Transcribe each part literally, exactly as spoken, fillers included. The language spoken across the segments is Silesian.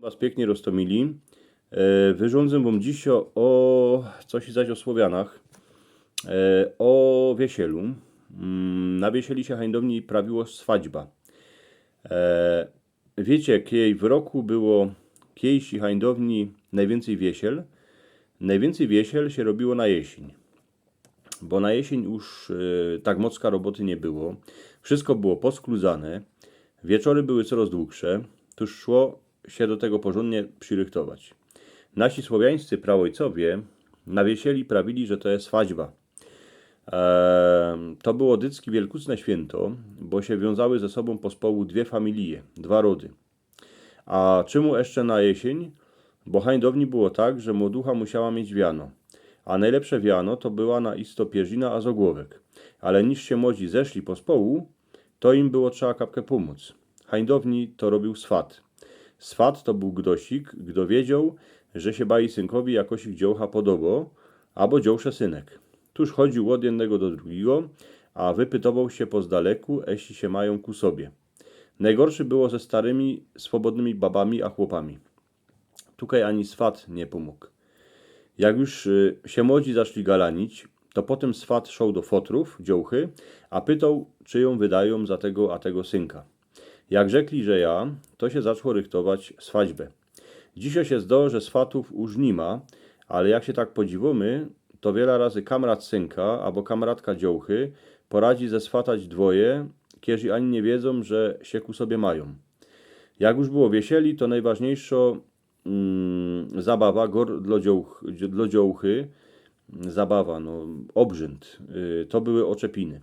Was piyknie roztomili. E, wyrządzę wam dziś o, coś zaś o Słowianach. E, o wiesielu. Mm, na wiesieli sie hańdowni prawiło swaćba. E, wiycie, kiej w roku było, kiej sie hańdowni nojwiyncyj wiesiel? Nojwiyncyj wiesiel sie robiło na jesień. Bo na jesień już e, tak mocka roboty niy było. Wszystko było poskludzane. Wieczory były coroz długsze. Tuż szło sie do tego porzōndnie przirychtować. Nasi słowiańscy praojcowie na wiesieli prawili, że to je swaćba. E, to było dycki wielkucne świynto, bo sie wiązały ze sobōm pospołu dwie familije, dwa rody. A czymu jeszcze na jesień? Bo hańdowni było tak, że młoducha musiała mieć wiano. A nojlepsze wiano to była na isto pierzina a zogłowek. Ale niż sie młodzi zeszli pospołu, to im było trzeba kapkã pōmōc. Hańdowni to robił swat. Swat to bōł gdosik, gdo wiedzioł, że sie baji synkowi jakosik dziołcha podobo, abo dziołsze synek. Tuż chodziōł ôd jednego do drugigo, a wypytowoł sie po zdaleku, eśli sie majōm ku sobie. Nojgorszy było ze starymi, swobodnymi babami a chłopami. Tukej ani swat niy pōmōg. Jak już e, sie młodzi zaczli galanić, to potym swat szoł do fotrōw, dziołchy, a pytoł, czy jōm wydajōm za tego a tego synka. Jak rzekli, że ja, to sie zaczło rychtować swaćbã. Dzisiej sie zdo, że swatōw już niy ma, ale jak sie tak podziwōmy, to wiela razy kamrat synka abo kamratka dziołchy poradzi zeswatać dwoje, kierzy ani niy wiedzōm, że sie ku sobie majōm. Jak już było wiesieli, to nojważniejszo mm, zabawa gor, dlo, dziołch, dlo dziołchy, zabawa, no, ôbrzōnd, y, to były ôczepiny.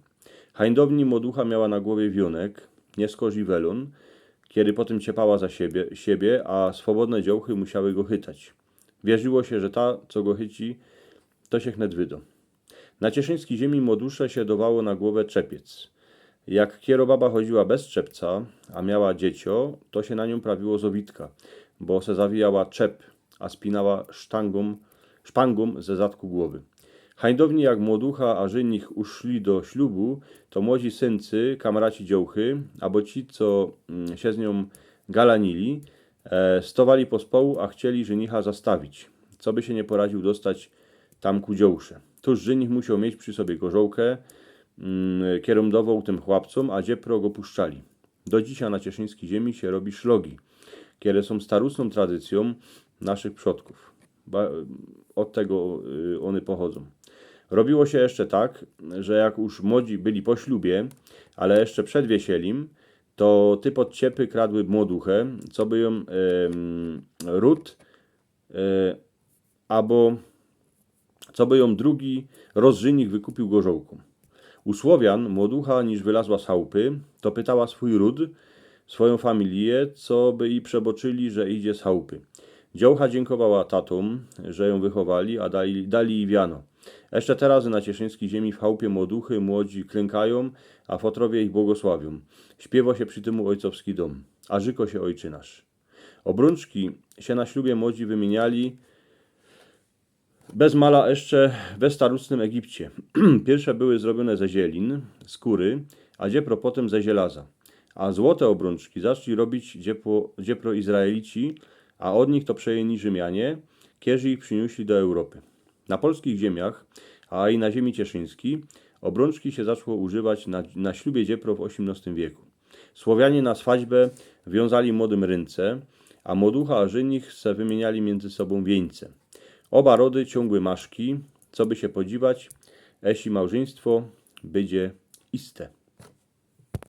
Hańdowni młoducha miała na głowie wiōnek, niy skorzij welōn, kiery potym ciepała za siebie, siebie, a swobodne dziołchy musiały go chytać. Wierziło sie, że ta, co go chyci, to sie chnet wydo. Na cieszyńskij ziemi młodusze sie dowało na głowã czepiec. Jak kiero baba chodziła bez czepca, a miała dziecio, to sie na niōm prawiło zowitka, bo se zawijała czep, a spinała sztangōm, szpangōm ze zadku głowy. Hańdowni jak młoducha a żynich uszli do ślubu, to młodzi syncy, kamraci dziołchy, abo ci, co mm, sie z niōm galanili, e, stowali pospołu, a chcieli żynicha zastawić, coby sie niy poradził dostać tam ku dziołsze. Tuż żynich musioł mieć przi sobie gorzołkã, mm, kierōm dowoł tym chłopcōm, a dziepro go puszczali. Do dzisiej na cieszyńskij ziemi sie robi szlogi, kiere sōm starusnōm tradycyjōm naszych przodkōw. Ba, ôd tego y, ône pochodzōm. Robiło sie jeszcze tak, że jak już młodzi byli po ślubie, ale jeszcze przed wiesielim, to ty pod ciepy kradły młoduchã, coby jōm em, ród, e, abo coby jōm drugi rozżynich wykupił gorzołkōm. U Słowian młoducha, niż wylazła z chałpy, to pytała swōj ród, swojōm familijã, coby ji przeboczyli, że idzie z chałpy. Dziołcha dziynkowała tatōm, że jōm wychowali, a dali, dali ji wiano. Jeszcze te razy na cieszyńskij ziemi w chałpie młoduchy młodzi klykajōm, a fotrowie ich błogosławiōm. Śpiywo sie przi tym ôjcowski dōm, a rzyko sie Ôjcze nasz. Ôbrōnczki sie na ślubie młodzi wymiyniali bez mala jeszcze we starusnym Egipcie. Piyrsze były zrobiōne ze zielin, skōry, a dziepro potym ze zielaza. A złote ôbrōnczki zaczli robić dziepło, dziepro Izraelici, a ôd nich to przejyni Rzymianie, kierzy ich prziniōsli do Europy. Na polskich ziemiach, a i na ziemi cieszyńskij, ôbrōnczki sie zaczło używać na, na ślubie dziepro w ôziymnostym wieku. Słowianie na swaćbã wiązali młodym rynce, a młoducha a żynich se wymiyniali miyndzy sobōm wiyńce. Ôba rody ciōngły maszki, coby sie podziwać, eśli małżyństwo bydzie iste.